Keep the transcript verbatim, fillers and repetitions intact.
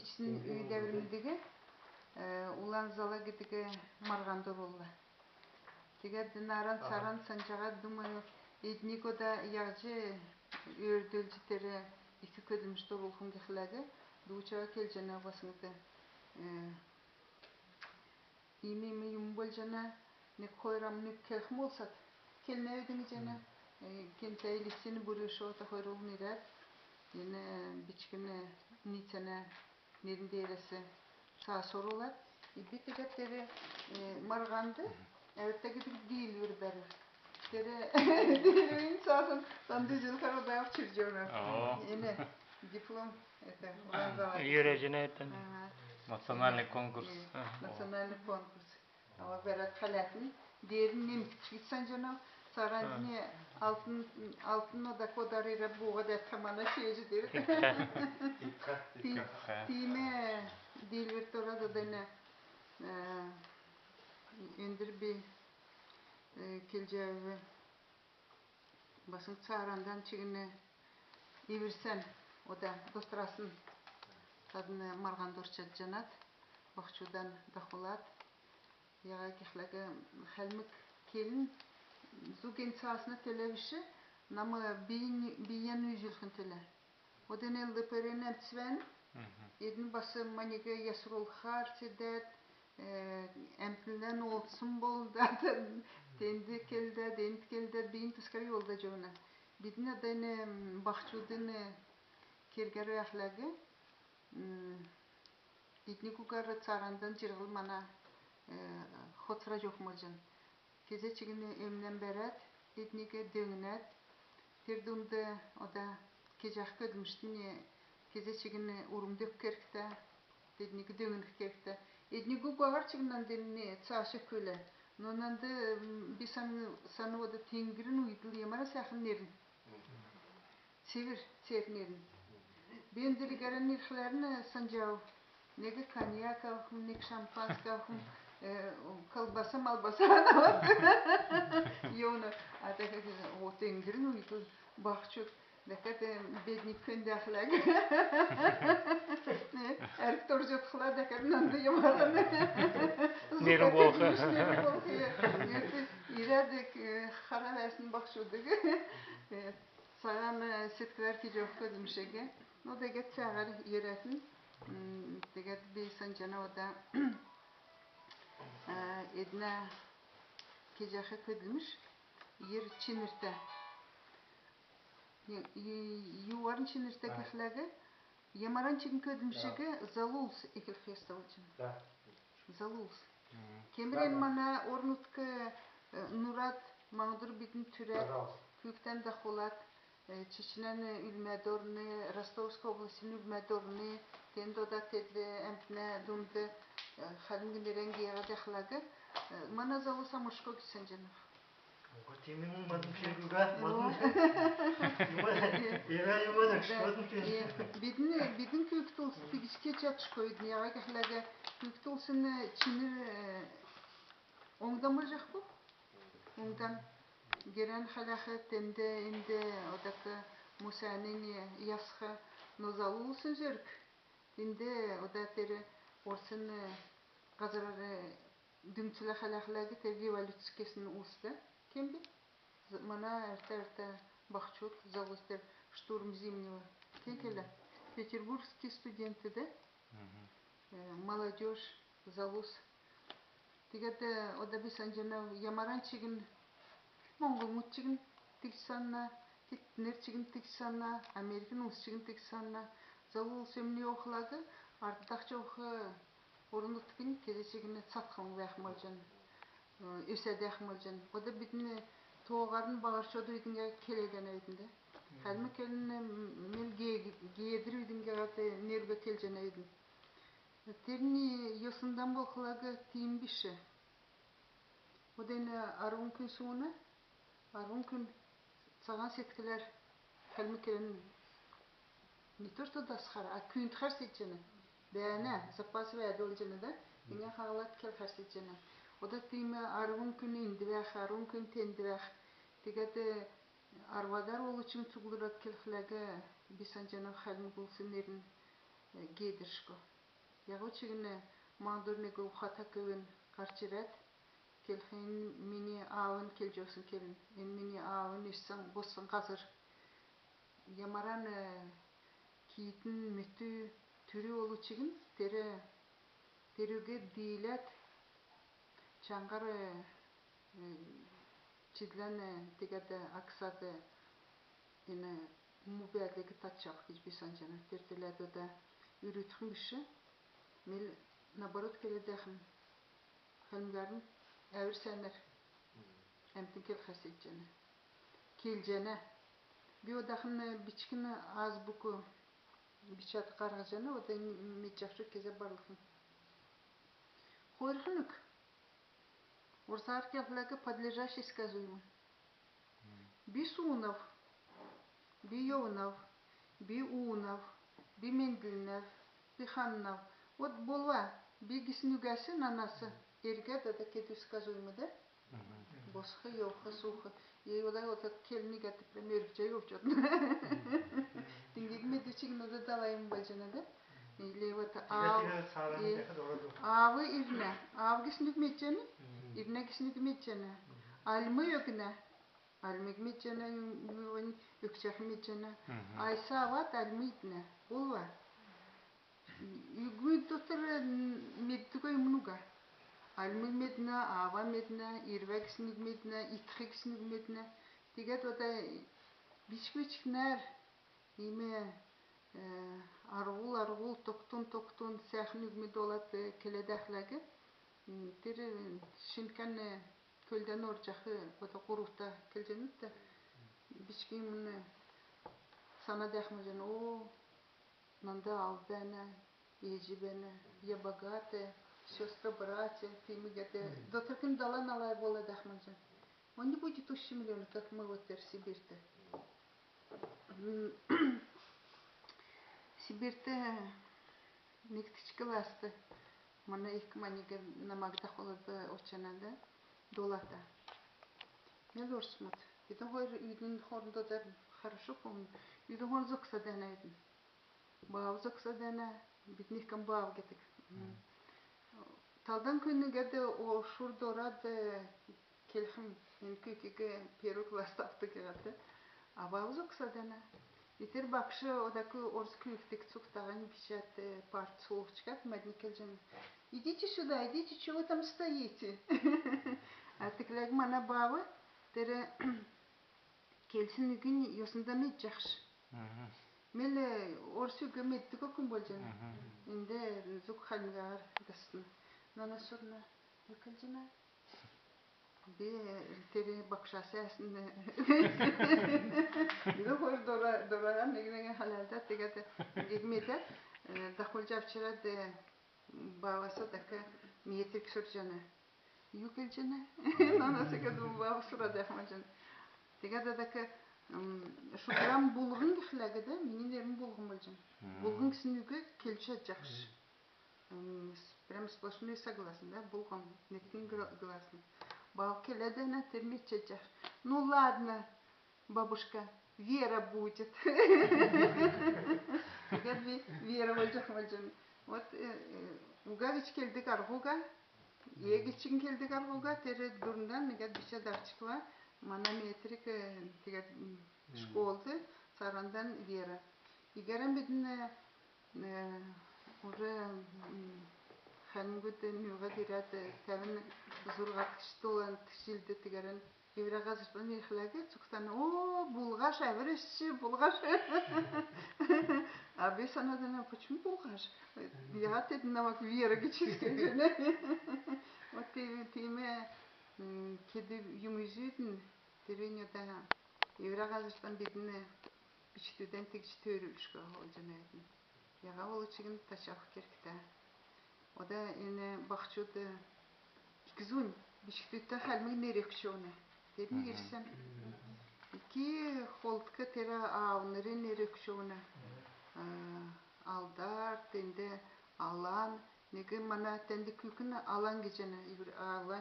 Ичсн үй дәврмдиг, э, Улан Зала гидг марһанд орулла. Тегәд нааран, цааран санҗаһад, думаю, эдниг ода яһҗ өөрдүлҗ тер ик көдлмшт орулхин гихләг, дууҗ келҗәнә баснг, э, иим-иим юм болҗана, нег-хойр ам нег келх болсад, келнәвидн гиҗәнә. Э, кенә Элстин бүрүшә, ода хойр улн ирәд, эн, э, бичкн, э, ниицәнә нерн деерәс цаас орулад, би тегәд тер, э, марһанд «Әвртә» гидг диилвр бәрв. Тер диилврин цааһан танд үзүлхәр, ода авч ирҗәнәв. Эн диплом, это, Улан Зала. Йөрәҗәнәтн. Ага. Национальный конкурс. Э, национальный конкурс. Ава бәрәд хәләтн, деернь немцчиг санҗанав, цааранднь алтн, алтн ода кодар ирәд, бууһад әтхә мана чееҗ дир. Тиим диилврт орад, ода эн, э, эндр би, э, келҗәв. Баснг цааранднь чигн иврсән, ода дотрасн тадн марһанд орчаҗанат, баһчудан дахулад. Яһад гихлә, хальмг келн зуг эн цаасна төлә биш, нам бийән, бийән үзүлхин төлә. Ода эн ЛДПР-н әмтс бәәнә. Эдн бас маниг ясрулхар седәд, э, әмтнлә нолдсн болдад, тенд келдәд, энд келдәд, бийин тускар йовулдад йовна. Бидн ода эн, м, баһчудын, э, кергәр бәәхләг, м, эдниг угаар цааранднь җирһл мана, э, хоцрҗ йовх болҗана. Кезә чигн өмнән бәрәд, эдниг дөңнәд, тер дунд ода кеҗәх көдлмштнь кезә чигн урмд өгх кергтә, эдниг дөңнх кергтә. Эдниг угаһар чигн нанд эн цааш өгхлә, но нанд, м, би сан-, санв, ода теңгрин уйдл ямаран сәәхн нерн. Цевр, цевр нерн. Би эн делгәрән ирхләрн санҗав. Нег коньяк авхм, нег шампанск авхм, э, колбаса, малбаса авад йовна. А тегәд, о, теңгрин уйдл баһчуд. Дәкәд, э, бедник көндәхләг. Э, әрк торҗ одхла, дәкәд нанд ямаран нерн болх. Нерн болх, э. Ирәд, э, харад бәәсн баһчудыг. Э, Цаһан, э, седкләр кеҗәх көдлмшиг. Но, тегәд цаһар йөрәтн. М, тегәд би санҗанав, ода, э, эднә кеҗәх көдлмш йир чинртә. Ю-, ю-, юуһарн чинртә гихләг, ямаран чигн көдлмшиг залу улс эклх йоста болҗана. Залу улс. Кемр эн мана орн-нутг, э, нурад, маңһдур бидн түрәд, күүкдән дахулад, э, Чечнян үлмәд орн, Ростовск областин үлмәд орн, тенд ода тедн әмтнә дунд, э, хальмг нерән геегәд бәәхләг, э, мана залу самуршго гиҗ санҗанав. Уга, тиим мадн кергү уга, мадн. Эвә, эвә, эвә, мадн кергү. Бидн, бидн күүкд улс тиигҗ кеҗ чадшго идн, яһад гихләг күүкд улсин чинр, э, оңдан болҗахб. Оңдан герән хәләх, тенд, энд, одак мус әәнинь ясх, но залу улсин зөрг. Энд ода тер орсн, э, һазрар, э, дүңцүлә хәләхләг, тер революц кесн улс да кемб. З-, мана әртә-әртә баһчуд, залус, тер «Штурм Зимнего» кен келә. Петербургский студентд, э, молодёжь, залус. Тегәд, э, ода би санҗанав, ямаран чигн моңһлмуд чигн тиигҗ санна, хитнр чигн тиигҗ санна, Америкин улс чигн тиигҗ санна. Залу улс өмн йовхлаг, ард дахҗах, э, орн-нутгнь кезә чигн цатхлң бәәх болҗана, э, өсәд бәәх болҗана. Ода бидн тооһарн баһрчудын үйднгә келәд йовнавидн дә. Хальмг келн, м, мел ге-, геедрин үйднгә гиһәд, э, нерүгәд келҗәнә йовнавидн. Тернь йосндан болхла тиим биш. Ода эн арвн күн сууна, арвн күн цаһан седкләр хальмг келн не то что дасхар, а күүндхәр седҗәнә. Бәәнә, запас бәәдг болҗана да, эннь хаһлад келхәр седҗәнә. Ода тиим арвн күн энд бәәх, арвн күн тенд бәәх. Тегәд арвадар олн чигн цуглрад келхләг, би санҗанав, хальмг улсин нерн геедршго. Яһв чигн маңһдур нег ухата көвүн һарч ирәд, келх: «Эн мини аавин келҗәсн келн, эн мини аавин өссн, боссн һазр». Ямаран киитн, мөтү, түрү болв чигн тер, терүг дииләд, чаңһар чидлән, тегәд аксад, эн му бәәдлиг татҗах гиҗ би санҗана. Тер төләд ода үрүдхм биш, мел наоборот келәд бәәхм. Хальмгар әвр сәәнәр әмтн келхәс седҗәнә. Келҗәнә. Би одахн бичкн азбук бичәд һарһҗана, ода медҗәхш кезә барлхн. Хойрхн үг. Орсар келхлә подлежащее сказуемое. Би суунав, би йовнав, би уунав, би мендлнәв, би ханнав. Вот болва, би гисн үгәс нанас эргәд ода кедү сказуемое, да? Босх, йовх, суух. Ей, ода, ода келн гиһәд прям өргҗ йовҗ одна. Тиигәд медү чигн ода далай болҗана, да? Или вот аав, аав ирнә, аав гисн үг медҗәнә, ирнә гисн үг медҗәнә. Альм өгнә, альмиг медҗәнә, өгчәх медҗәнә. Айса авад, альм иднә. Болва. Үгмүд дотр меддг юмн уга. Альм меднә, аав меднә, ирвә гисн үг меднә, идх гисн үг меднә. Тиигәд ода бичк-бичкнәр иим, э, арһул-арһул, тогтун-тогтун сәәхн үгмүд олад, э, келәд бәәхлә, тер, э, шинкән, э, көлдән орҗах, э, ода һурвта келҗәнүтә. Бичкн мин, э, санад бәәхмн, о, нанд аав бәәнә, ээҗ бәәнә, я богатая, сёстры, братья, тиим гиһәд, э, дотркн дала-нала болад бәәхмн. Он не будет ущемлён, как мы вот тер Сибирьт. Сибирьт негдгч класст мана ик маниг намаг дахулад очана да, долата. Мел орсмуд. Бидн хойр үдин хоорндоо да хорошо помню. Үдин хоорн зогсад бәәнәвидн. Баав зогсад бәәнә, бидн ик баав гидг. Талдан күүнә гиһәд, о, шур дорад, э, келхм, эн күүкиг первый класст автв гиһәд, а баав зогсад бәәнә. Итр багш одак орс күүкдиг цугтаһинь бичәд, э, парт суулһчкад, мадн келҗәнә: «Идите сюда, идите, чего вы там стоите?» А тиигхлә мана баав тер келсн үгинь йосндан медҗәхш. Мел, э, орс үг меддг окн болҗана. Энд зуг хальмгар дасн. Нана сурна: «Юу келҗәнә?» Би тер багшас әсн. Бидн хойр дора, дорар нег-негән хәләлдәд, тегәд ик медәд, э, дахулҗ авч ирәд, э, баавас одак метрик сурҗана. Юу келҗәнә? Нанас ик баав сурад бәәхмн. Тегәд одак, м, шудрам булһн гихлә гиһәд, мини нерн булһн болҗана. Булһн гисн үг келҗ чадҗахш. М, с-, прям сплошные согласные, да, булһн, негдгн гла-, гласный. Баав келәд бәәнә, тер медҗ чадҗахш. «Ну ладно, бабушка, Вера будет». Тегәд би Вера болҗах болҗана. Вот, э, э, уга гиҗ келдг арһ уга, э гиҗ чигн келдг арһ уга, тер дурндан негәд бичә дарчкла, мана метрик, э, тегәд, м, школд, цааранднь Вера. Эгәрән бидн, э, Э, уже, м, хальмгуд нүүһәд ирәд, э, тәвн зурһадгч, доландгч җилд тегәрән эврә һазртан ирхлә, цугтан: «О, булһаш, әврәсч булһаш». А би санадна: «Почему булһаш? Яһад тедн намаг Вера гиҗ кеҗәнә?» Вот тиим, тиим, м, кедү юмнүднь, тер ньода эврә һазртан бидн бичкдүдән тегәд төөрүлшго болҗанавидн. Яһад болв чигн тачавх кергтә. Ода эн баһчуд ик зунь бичкдүдтә хальмг нер өгч йовна. Тедн ирсн. Ики холдк тер аавнрин нер өгч йовна. Э, Алдар, тенд Алан, нег мана тенд күүкн Алан гиҗәнә, ивр-, Алан.